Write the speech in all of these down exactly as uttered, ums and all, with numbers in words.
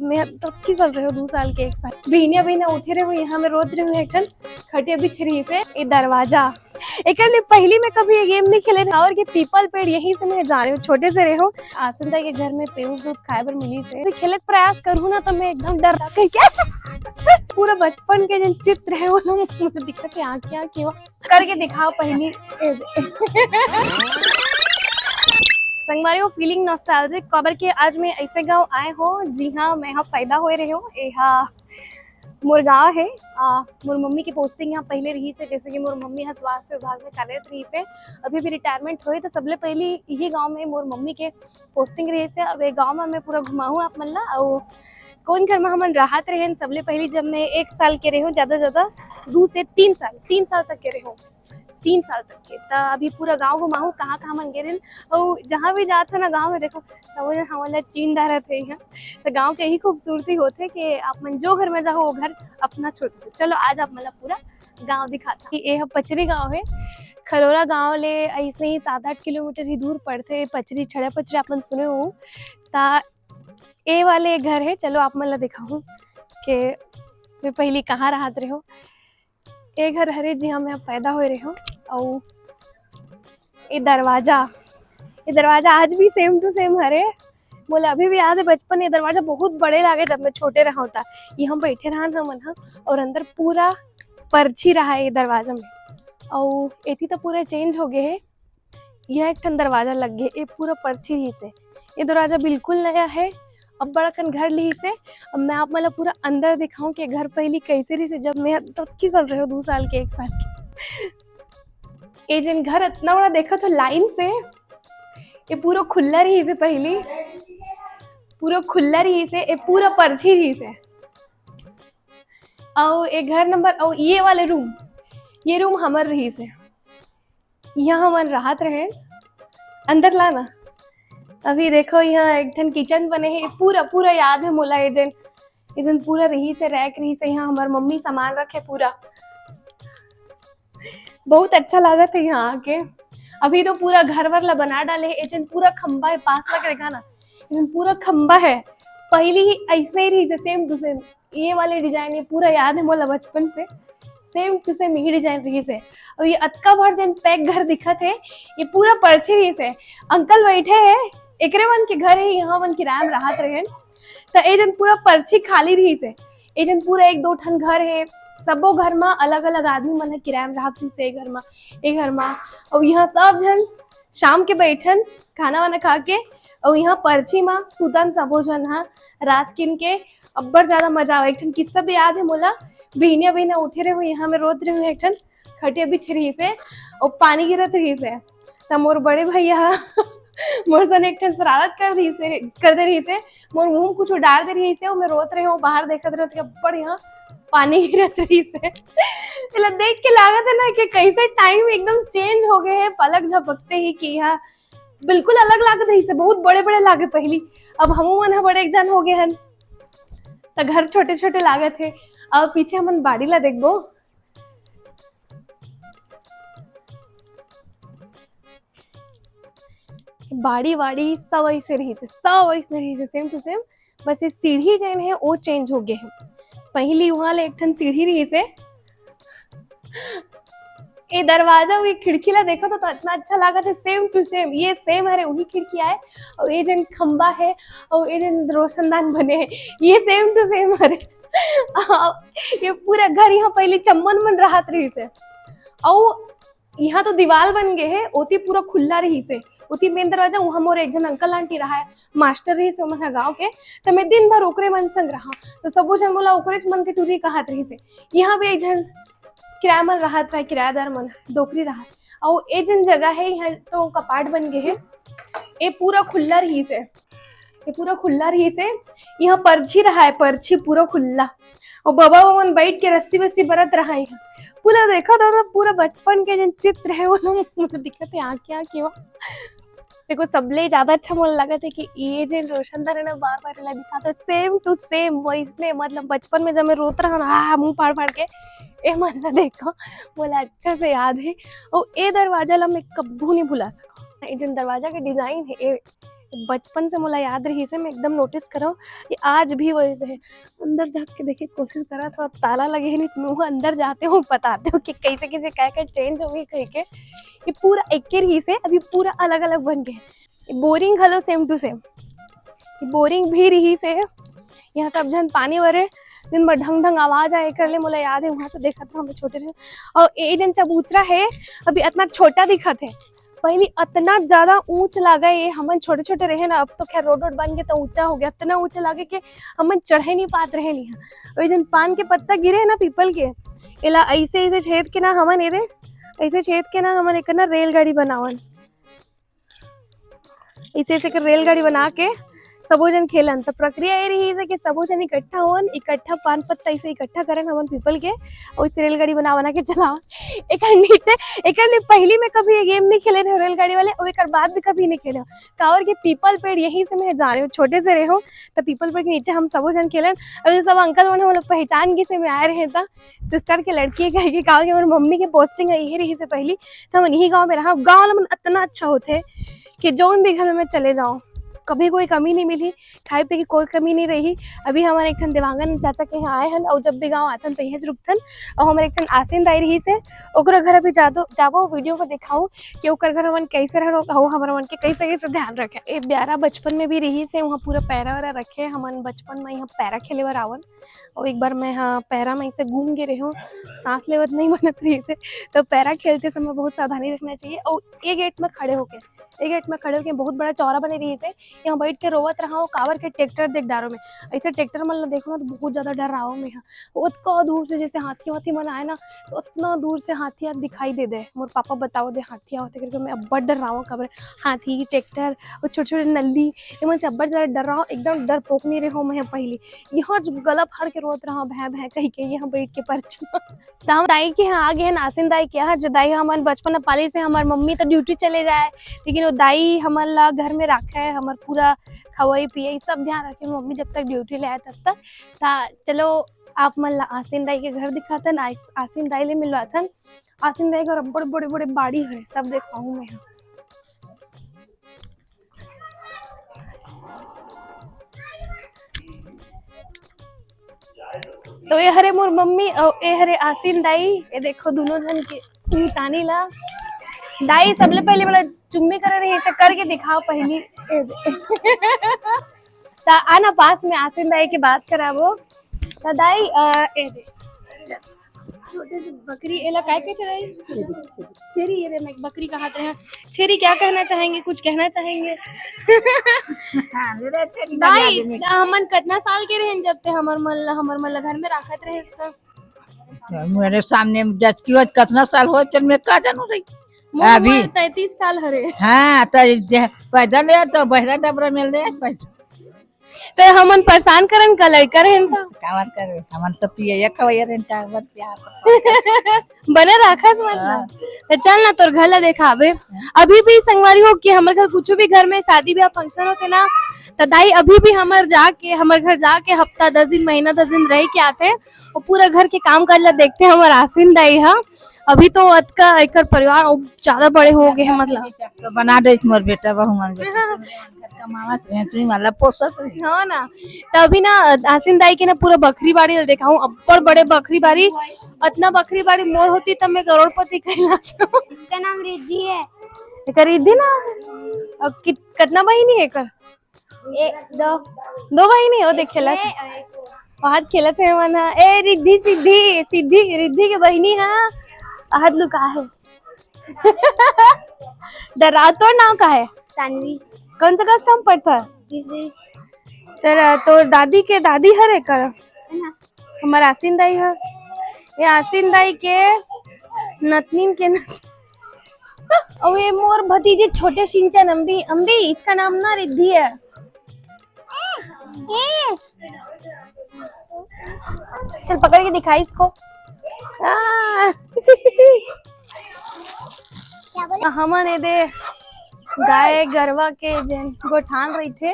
मैं तब की कर रहे हो दू साल के एक साल। बिहनिया बिहनिया उठे रहे हो, यहाँ मैं रोत रहे हो, एक ठन खटिया बिछ रही से, ये दरवाजा। एकर ले पहली मैं कभी ये गेम नहीं खेले रहे। और ये पीपल पेड़ यहीं से मैं जा रहे हूँ, छोटे से रहे हो। आसंता के घर में पेउस दूध खाए बर मिली से। मैं खेले के प्रयास करूँ ना तो मैं एकदम डर कह क्या पूरा बचपन के जन चित्र है वो लोग मुझे दिखत है आँखियाँ क्यों करके दिखाओ पहली। संगवारी, वो फीलिंग नॉस्टैल्जिक, काबर के आज मैं ऐसे गांव आए हो, जी हाँ, मैं यहाँ पैदा होए रहे हो। ये हा मोर गांव है। आ, मोर मम्मी की पोस्टिंग यहाँ पहले रही से, जैसे कि मोर मम्मी हा स्वास्थ्य विभाग में कार्यरत रही से, अभी भी रिटायरमेंट होए, तो सबले पहली यही गांव में मोर मम्मी के पोस्टिंग रही से। अब ये गांव में मैं पूरा घुमाऊँ आप मन ला। और कौन घर में हमन राहत रहे, सबले पहली जब मैं एक साल के रहे हूँ, ज़्यादा ज़्यादा दो से तीन साल, तीन साल तक के रहे हूँ, तीन साल तक के। त अभी पूरा गांव घुमाहूँ, कहाँ कहाँ मन गे रहेन। और जहाँ भी जात है ना गांव में, देखो सब झन हमन ला चीन डारत है यहाँ। तो गांव के यही खूबसूरती होथे कि आप मन जो घर में जाओ वो घर अपना छोड़ दो। चलो आज आप मन ला पूरा गांव दिखाता कि ये ह पचरी गांव है। खरोरा गांव ले ऐसने ही सात आठ किलोमीटर ही दूर पड़थे पचरी, छड़िया पचरी आप मन सुने हो। ता ए वाले घर है, चलो आप मन ला दिखाऊँ कि मैं पहली कहाँ रहत रहे हो। ए घर हरे जिहाँ मैं पैदा होए रहे हो। और ये दरवाजा, ये दरवाजा आज भी सेम टू सेम हरे। मोला अभी भी याद है बचपन, ये दरवाजा बहुत बड़े लागे जब मैं छोटे रहा था। यहाँ बैठे रहन हमन हा और अंदर पूरा परछी रहा है ये दरवाजा में। और एती तो पूरा चेंज हो गए है। यह एक ठन दरवाजा लग गए, ये पूरा परछी रही से। ये दरवाजा बिल्कुल नया है, अब बड़ा कन घर ली से। अब मैं आप मन ला पूरा अंदर दिखाऊं कि घर पहली कैसे रही से जब मैं तब की कर रहे हो दो साल के एक साल के। ये जिन घर इतना बड़ा देखा तो लाइन से, ये पूरा खुला रही से पहली, पूरा खुला रही से, ये पूरा परछी रही से। और ये घर नंबर, और ये वाले रूम, ये रूम हमर रही से। यहाँ हमन राहत रहे। अंदर ला ना। अभी देखो यहाँ एक ठन किचन बने है, पूरा पूरा याद है मोला। ये जन, ये जन पूरा रही से रैक रही से, यहाँ हमार मम्मी सामान रखे पूरा। बहुत अच्छा लागत है यहाँ आके। अभी तो पूरा घर वर ला बना डाले है। ये जन पूरा खंबा है, पास लग देखा ना, ये जन पूरा खंबा है। पहली ही ऐसने ही रही से, सेम टू सेम। ये वाले डिजाइन ये पूरा याद है मोला बचपन से, सेम टू सेम यही डिजाइन रही से। और ये अतका भर जन पैक घर दिखत है, ये पूरा परछी रही से। अंकल बैठे है, एकरे मन के घर है, यहाँ मन किराया में राहत रहे। त ए जन पूरा परछी खाली रही से। ए जन पूरा एक दो ठन घर है, सबो घर मा अलग अलग आदमी मन ह किराया में राहत रही से। ए घर मा, ए घर मा, और यहाँ सब जन शाम के बैठन खाना वाना खा के, और यहाँ परछी मा सुतन सबो जन हा रात किन के। अब्बड़ ज्यादा मजा आवे। एक ठन किस्सा भी याद है मोला, बिहनिया बिहनिया उठे रहे हूँ, यहाँ में रोत रहे हूँ, एक ठन खटिया बिछ रही से और पानी गिरत रही से। त मोर बड़े भैया हा मोर सन एक ठन शरारत कर दी से, कर दे रही से, मोर मुंह में कुछ डाल दे रही से, और मैं रोत रहे हूँ, बाहर देखत रहे हूँ, अब्बड़ यहाँ पानी गिरत रही से। तेला देख के लागत है ना कि कैसे टाइम एकदम चेंज हो गए है, पलक झपकते ही कि यहाँ बिल्कुल अलग लागत रही से, बहुत बड़े बड़े लागे पहली। अब हमू मन ह बड़े एक जन हो गए हन, त घर छोटे छोटे लागत है। अब पीछे हमन बाड़ी ला देखबो, बाड़ी वाड़ी सब ऐसे रही से, सब ऐसे रही से, सेम टू सेम। बस ये सीढ़ी जेन है वो चेंज हो गए है। पहली वहां ले एक ठन सीढ़ी रही से, ये दरवाजा, ये खिड़की ला देखो तो, तो इतना अच्छा लागत है, सेम टू सेम, ये सेम हरे वही खिड़की आए। और ये जन खंबा है और ये जन रोशनदान बने है, ये सेम टू सेम हरे। ये पूरा घर यहाँ पहले चम्मन मन राहत रही से, और यहाँ तो दीवाल बन गए है, ओती पूरा खुला रही से। ओती मेन दरवाजा, वहाँ मोर एक जन अंकल आंटी रहा है, मास्टर रही से, ओमन ह गाँव के। त मैं दिन भर ओकरे मन संग रहा, तो सबो जन मोला ओकरेच मन के टूरी कहत रही से। यहाँ भी एक जन किराया मन राहत रहा, किरायादार मन, डोकरी रहा। और ए जन जगह है, यहाँ तो कपाट बन गए है, ये पूरा खुला रही से, ये पूरा खुला रही से। यहाँ परछी रहा है, परछी पूरा खुला। और बाबा मन बैठ के रस्सी वस्सी बरत रहा है। पूरा देखा था, था पूरा बचपन के जन चित्र है वो लोग मुझे दिखत है आँखियाँ की। देखो, सबले ज्यादा अच्छा मोला लगत है कि ये जेन रोशनदान है ना, बार बार एला दिखा तो सेम टू सेम वैसने, मतलब बचपन में जब मैं रोत रहा ना, आ, मुंह फाड़ फाड़ के, ए मन ला देखो, मोला अच्छा से याद है। और ए दरवाजा ला मैं कब्बू नहीं भुला सका। ये जेन दरवाजा के डिजाइन है, ए, बचपन से मोला याद रहिस हे, मैं एकदम नोटिस करव कि आज भी वइसे हे। अंदर जाके देखे के कोशिश करत हव, ताला लगे हे, नहीं तो मैं अंदर जाते हूँ, बताते हूँ कि कैसे कैसे क्या क्या चेंज हो गई कह के। ये पूरा एके रहिस हे, अभी पूरा अलग अलग बन गए। बोरिंग घलो सेम टू सेम, बोरिंग भी रहिस हे। यहाँ सब झन पानी भरे, दिन भर ढंग ढंग आवाज आए कर ले, मोला याद हे वहां से देखत रहे, हम छोटे रहे। और ये जन चबूतरा हे, अभी इतना छोटा दिखत हे, पहली इतना ज्यादा ऊंच लागे, ये हमन छोटे छोटे रहे ना, अब तो खैर रोड वोड बन के तो ऊंचा हो गया, इतना ऊंचा लागे कि हमन चढ़े नहीं पात रहे नहीं। और ये जन पान के पत्ता गिरे हे ना पीपल के, एला ऐसे ऐसे छेद के ना हमन एदे, ऐसे छेद के ना हमन एक ना रेलगाड़ी बनावन, ऐसे ऐसे कर रेलगाड़ी बना के सबो झन खेलन। तो प्रक्रिया ये रहिस हे कि सबो झन इकट्ठा होन, इकट्ठा पान पत्ता ऐसे इकट्ठा करन हमन पीपल के, और इसे रेलगाड़ी बना बना के चलावन। एकर नीचे, एकर ले पहली में कभी ये गेम नहीं खेले रहे रेलगाड़ी वाले, और एकर बाद भी कभी नहीं खेले। काबर के पीपल पेड़ यहीं से मैं जा रहे हूँ, छोटे से रहे हूँ, तो पीपल पेड़ के नीचे हम सबो झन खेलन। अभी सब अंकल मन हम लोग पहचान के से में आए रहे, था सिस्टर के लड़की कह के, काबर के हमर मम्मी के पोस्टिंग यही रहिस हे पहली, तो हमन यही गाँव में रहा। गाँव वाला मन इतना अच्छा होथे कि जौन भी घर में मैं चले जाऊँ, कभी कोई कमी नहीं मिली, खाए पी के कोई कमी नहीं रही। अभी हमर एक ठन देवांगन चाचा के यहाँ आए हन, और जब भी गाँव आथन तो यहीं रुकथन। और हमर एक ठन आसिन दाई रहिस हे, ओकरा घर अभी जादो जाबो, वीडियो में दिखाऊँ कि ओकर घर हमन कैसे रहन, और हमर मन के कैसे कैसे ध्यान रखे। ए प्यारा बचपन में भी रहिस हे, वहाँ पूरा पैरा वैरा रखे, हमन बचपन में यहाँ पैरा खेले बर आवन। और एक बार मैं, हाँ, पैरा में ऐसे घूम गे रहे हूँ, सांस लेवत नहीं बनत रहिस हे, तो पैरा खेलते समय बहुत सावधानी रखना चाहिए। और ये गेट में खड़े होके, ये गेट में खड़े होके बहुत बड़ा चौरा बने रहिस हे, यहाँ बैठ के रोवत रहा हूँ, काबर के ट्रैक्टर देख डारो में, ऐसे ट्रैक्टर मन ला देखो ना तो बहुत ज्यादा डराओ मैं, हाँ। ओतका दूर से जैसे हाथी वाथी मन आए ना, तो उतना दूर से हाथी हाथ दिखाई दे दे, मोर पापा बताओ दे हाथी आवत हे करके, मैं अब्बड़ डराओ, काबर हाथी, ट्रैक्टर, और छोटे छोटे नल्ली, एमन से अब्बड़ ज्यादा डराओ, एकदम डरपोकनी रहे हो मैं पहली। यहाँ जो गला फाड़ के रोत रहा भै भै कह के, यहाँ बैठ के परछी। त हम दाई के यहाँ आ गए हैं, आसिन दाई के यहाँ, जो दाई हमन बचपन में पालिस हे। हमार मम्मी तो ड्यूटी चले जाए, लेकिन वो दाई हमन ला घर में रखे, हमार पूरा खवाई पियाई सब ध्यान रखे मम्मी, जब तक ड्यूटी ले आए तब तक। ता चलो आप मन ला आसिन दाई के घर दिखाथन, आ-, आसिन दाई ले मिलवाथन। आसिन दाई घर अब्बड़ बड़े बड़े बाड़ी हरे, सब देखाहूँ मैं ह। तो ये हरे मोर मम्मी और ये हरे आसिन दाई। ये देखो दोनों जन के मुतानी ला। दाई सबले पहले मतलब चुम्मी करे रही, ऐसे करके दिखाओ पहली। ये दे। ता आना पास में आसिन दाई की बात कराबो। ता दाई, अ, ये दे। छोटे से बकरी, एला काय कहते दाई? छेरी। छेरी, ये रे, मैं बकरी कहात रहे हैं। छेरी, क्या कहना चाहेंगे? कुछ कहना चाहेंगे? हाँ, ले रे, छेरी का दाई, ले ले। हमन कितना साल के रहेन जब ते हमर मन ला, हमर मन ला घर में राखत रहे त? तो मेरे सामने जचकी हो, कितना साल हो, चल मैं का जानू रही। मोर अभी उम्र तैंतीस साल हरे। हाँ, तो जे पैदल है तो बहरा डबरा मिल रहे पैदल। तो हमन परेशान करन का लड़का रहेन त? कावर करे, हमन तो पिए एक खवैया रहेन, कावर प्यार। बने राखस मन ला। हाँ। तो चल ना तोर घर ला देखाबे। अभी भी संगवारी हो कि हमर घर कुछ भी घर में शादी ब्याह फंक्शन होते ना, तो दाई अभी भी हमर जाके, हमर घर जाके हफ्ता दस दिन, महीना दस दिन रह के आते हैं। वो पूरा घर के काम काज ला देखते हैं हमर आसिन दाई। हाँ, अभी तो अतका एकर परिवार और ज्यादा बड़े हो गए हैं, मतलब। तो बना दे मोर बेटा बहू मन, बेटा कमावत रहे, तू वाला पोसत रहे। हाँ ना, तभी ना आसिन दाई के ना पूरा बकरी बाड़ी ला देखाऊं, अब्बड़ बड़े बकरी बाड़ी। अतना बकरी बाड़ी मोर होती तब मैं करोड़पति कहलाता। इसका नाम रिद्धि है। एकर रिद्धि ना, अब कित-, कितना बहिनी है एकर? ए, दो। दो बहिनी हो, देख खेलत। ए, ए, वहाद खेलत हे मन ह। ए, रिद्धि, सिद्धि, सिद्धि, रिद्धि के बहिनी ह। अहद लुका है। डरा, तोर नाम का है? सानवी। कौन सा कक्षा में पढ़ता है? तीसरी। तेरा, तोर दादी के दादी हरे का? है ना। हमर आसिन दाई ह। ये आसिन दाई के नतनीन के न-, अउ ये मोर भतीजे छोटे सिंचन अम्बी, अम्बी, इसका नाम ना रिद्धि है। चल पकड़ के दिखा इसको। आ। हमन ए दे गाय गरवा के जेन गोठान रहिथे,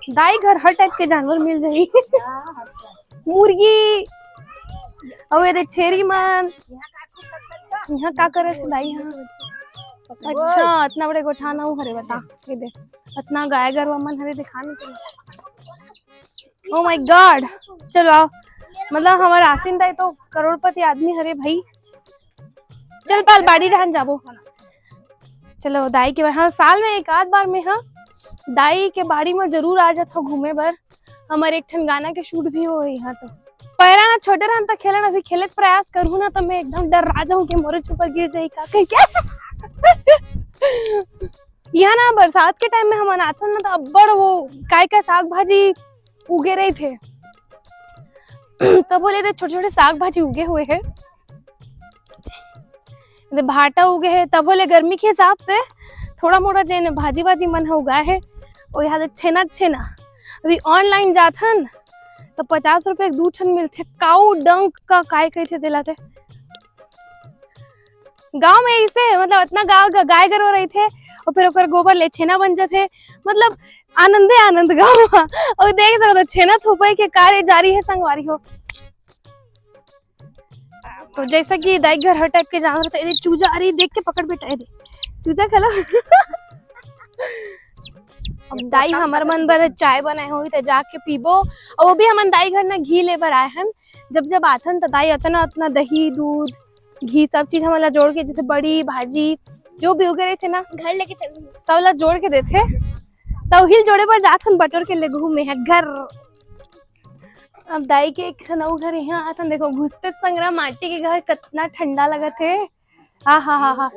दाई घर हर टाइप के जानवर मिल जाही। मुर्गी, अउ ए दे छेरी मन। यहाँ का करत हे दाई? हाँ, अच्छा, इतना बड़े गोठान अउ हरे, बता, ये दे। अतना गाय गरवा मन हरे, दिखा नहीं। Oh my God, चलो आओ। मतलब हमार आसिन दाई तो करोड़पति आदमी हरे भाई। चल पाल, बाड़ी रहन जाबो। चलो दाई के बार, हाँ, साल में एक आध बार में, हाँ, दाई के बाड़ी में जरूर आ जात हो घूमे बर। हमारे एक ठन गाना के shoot भी हो यहाँ तो। पैरा ना छोटे रहन त खेलन, अभी खेले के प्रयास करूँ ना तो मैं एकदम डर्रा जाऊँ कि मोरे ऊपर गिर जाई का कह के। यहाँ ना बरसात के time में हमन आथन ना तो अब्बड़ वो काय काय साग भाजी उगे रहिथे। तब बोले थे छोटे छोटे साग भाजी उगे हुए हैं। दे भाटा उगे हे, तभो ले गर्मी के हिसाब से थोड़ा मोड़ा जेन भाजी वाजी मन ह उगाए हे। ओ यहाँ दे छेना, छेना अभी online जाथन तो पचास रुपए के दू ठन मिलथे। Cow dung का काय कहिथे तेला ते? गांव में ऐसे, मतलब, इतना गाय, गाय गरु रहिथे और फिर ओकर गोबर ले छेना बन जाथे। मतलब, आनंदे आनंद गांव में। और देख सकते हो, छेना थोपे के कार्य जारी है संगवारी हो। तो जैसा कि दाई घर हर type के जानवर था, ये चूजा, अरे देख के पकड़ बेटा, ये दे चूजा खेलो। अब दाई हमर मन बर चाय बनाए होही, त जाके पीबो। और वो भी हमन दाई घर ना घी ले बर आए हन। जब जब आथन त दाई अतना अतना दही, दूध, घी सब चीज हमन ला जोड़ के, जैसे बड़ी, भाजी, जो भी उगे रहिथे ना, घर लेके चल, सब ला जोड़ के देथे। त उही ल जोड़े बर जाथन, बटोर के लेगहू में ह घर। अब दाई के एक ठन अउ घर यहाँ आथन, देखो घुसते संगरा माटी के घर, कितना ठंडा लगत हे। आ हा हा हा।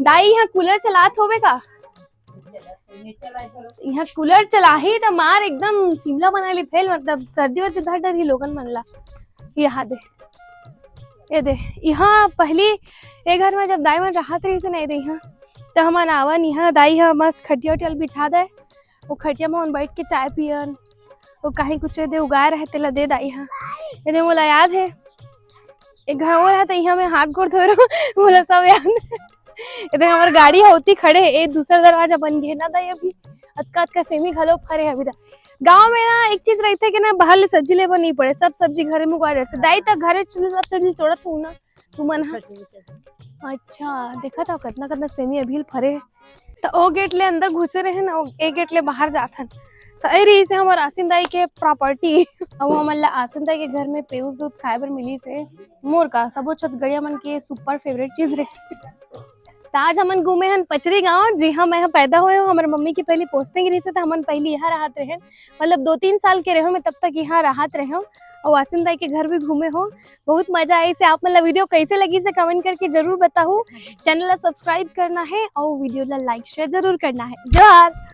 दाई यहाँ cooler चलात होबे का? यहाँ cooler चलाही त मार एकदम शिमला मनाली फेल, मतलब सर्दी वर्दी धर डरही लोगन मन ला। यहाँ दे, ये दे, यहाँ पहली ए घर में जब दाई मन रहत रहिस ना, ये दे यहाँ, त हमन आवन, यहाँ दाई ह मस्त खटिया उटिया ल बिछा दे, वो खटिया में हमन बैठ के चाय पियन, वो कहीं कुछ ये दे उगाए रहे तेला दे दाई ह। ये दे मोला याद है, एक घर वो रहा त यहाँ में हाथ गोड़ धोए रहो, मोला सब याद है। ये दे हमर गाड़ी ह ओती खड़े हे, ए दूसरा दरवाजा बन गए ना दाई अभी। अतका अतका सेमी घलो फरे हे अभी तक। गांव में ना एक चीज रहिथे कि ना बाहर ले सब्जी लेबो नहीं पड़े, सब सब्जी घरे में उगा रहथे। दाई त घरे च सब सब्जी तोड़त हूँ ना, तुमन ह। अच्छा, देखा था कितना कितना सेमी अभी फरे हे। त ओ गेट ले अंदर घुसे रहे ना, ए गेट ले बाहर जाथन। त ए रही से हमर आसिन दाई के property। अब हमन ला आसिन दाई के घर में पेउस दूध खाए बर मिली से। मोर का सबो छत्तीसगढ़िया मन के super favourite चीज रहे। त आज हमन घूमे हन पचरी गांव, जिहां मैं पैदा होए हूं। हमर मम्मी की पहली posting रहिसे, त हमन पहली यहाँ रहत रहे, मतलब दो तीन साल के रहे मैं, तब तक यहाँ रहत रहे। और आसिन दाई के घर भी घूमे हो, बहुत मजा आइसे। आप मन ला video कैसे लगिसे comment करके जरूर बताहू। Channel ला subscribe करना है और video ला like share जरूर करना है। जोहार।